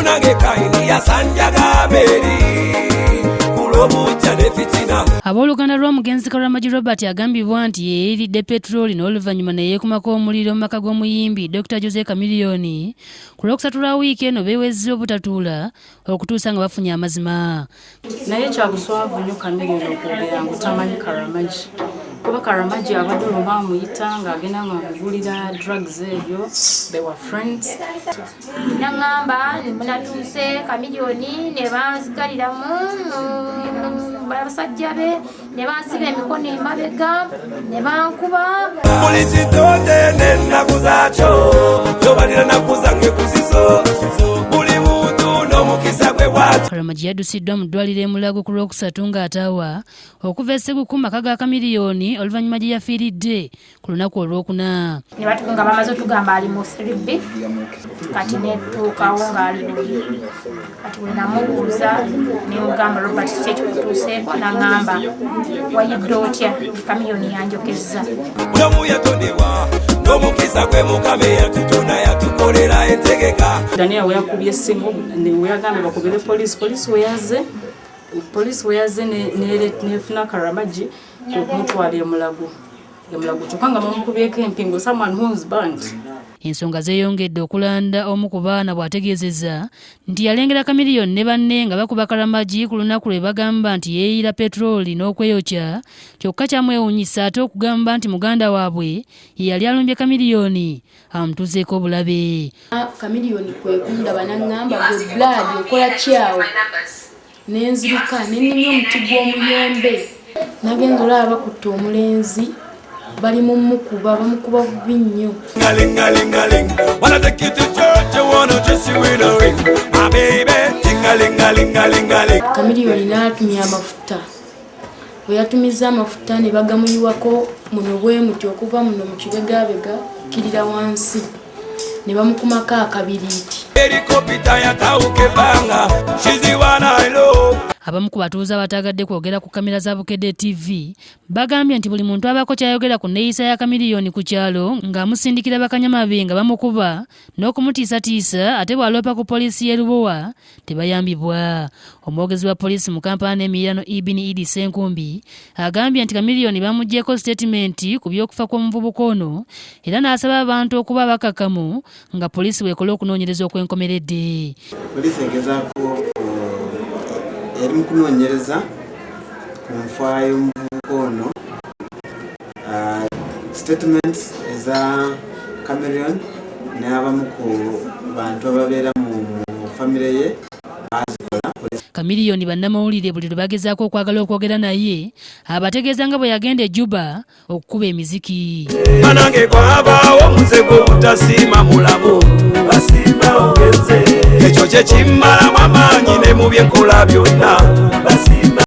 Munange Kayini yasanjaga Aberi kulw'obujja ne fitina. Abooluganda lw'omugenzi Karamagi Robert agambibwa nti yeeyiridde petulooli n'oluvannyuma ne yeekumako omuliro mu maka g'omuyimbi Dr. Jose Chameleone ku Lwokusatu lwa wiiki eno beewezze obutatuula okutuusa nga bafunye amazima. Naye kya buswavu nnyo Chameleone okwogera ngu tamanyi Karamagi, kuba Karamagi abadde olumu amuyita ng'agenda ng'amugulira drugs ebyo, they were friends. Naŋŋamba natuuse Chameleone ne banzigaliramu basajja be ne bansiba emikono emabega ne bankuba. Buli kitonde n'ennaku zaakyo, tobalira nnaku zange ku zizo, buli muntu n'omukisa gwe bw'atyo. Karamagi yaddusiddwa mu ddwaliro e Mulago ku Lwokusatu ng'ataawa okuva e Sseguku mu maka ga Chameleone oluvannyuma gye yafiiridde ku lunaku Olwokuna. Ne nga bamaze otugamba ali mu 3B, kati netuukawo ng'ali bubi. Kati bwe namubuuza ne mugamba, "Robert, kiki ekikutuuseeko?" N'aŋŋamba, "Wayidde otya?" Chameleone yanjokezza. Buli omu yatondebwa n'omukisa gwe, Mukama eyatutona yatukolera entegeka. Daniel we yakubye essimu we yagambye bakubire poliisi, poliisi we yazze nefuna Karamagi okumutwala e Mulago, kyokka nga bamukubyeko empingu, someone who's burnt. Ensonga zeeyongedde okulanda omu ku baana bw'ategeezezza nti yalengera Chameleone ne banne nga bakuba Karamagi ku lunaku lwe bagamba nti yeeyira petulooli n'okweyokya, kyokka kyamwewuunyisa ate okugamba nti muganda waabwe ye yali alumbye Chameleone amutuuseeko obulabe. Chameleone kwe kundaba n'aŋŋamba, "Gwe Blood, okola kyawo?" Nenzirika nenninya omuti gw'omuyembe. Nagenza olaba bakutte omulenzi, bali mu mukuba, bamukuba bubi nnyo. Tingalingalingaling, wanna take you to church, I wanna dress you in a ring, my baby. Tingalingalingalingaling. Chameleone n'atumya amafuta. Bwe yatumiza amafuta ne bagamuyiwako muno bwe muti, okuva muno mu kibegabega kukkirira wansi, ne bamukumako akabiriiti. Helicopter yatawuka ebbanga, she's the one I love. Abamu ku batuuze abataagadde kwogera ku kamera za Bukedde TV bagambye nti buli muntu abaako ky'ayogera ku nneeyisa ya Chameleone ku kyalo ng'amusindikira bakanyama be nga bamukuba n'okumutiisatiisa, ate bw'aloopa ku poliisi y'e Lubowa tebayambibwa. Omwogezi wa poliisi mu Kampala n'emiriraano, Ibini Idi Ssenkumbi, agambye nti Chameleone bamuggyeko sitatimenti ku by'okufa kw'omuvubuka ono era n'asaba abantu okuba abakakkamu nga poliisi bw'ekola okunoonyereza okw'enkomeredde. Poliisi egezaako, eri mu kunoonyereza ku nfa y'omuvubuka ono. Statements eza Chameleone n'abamu ku bantu ababeera mu famire ye bazikola. Chameleone bannamawulire buli lwe bagezaako okwagala okwogera naye abategeeza nga bwe yagenda e Juba okukuba emiziki. Banange, kwabaawo omuze gw'obutasiima mulamu, basimba ogenze, ekyo kye kimmalamu amaanyi ne mu byenkola byonna.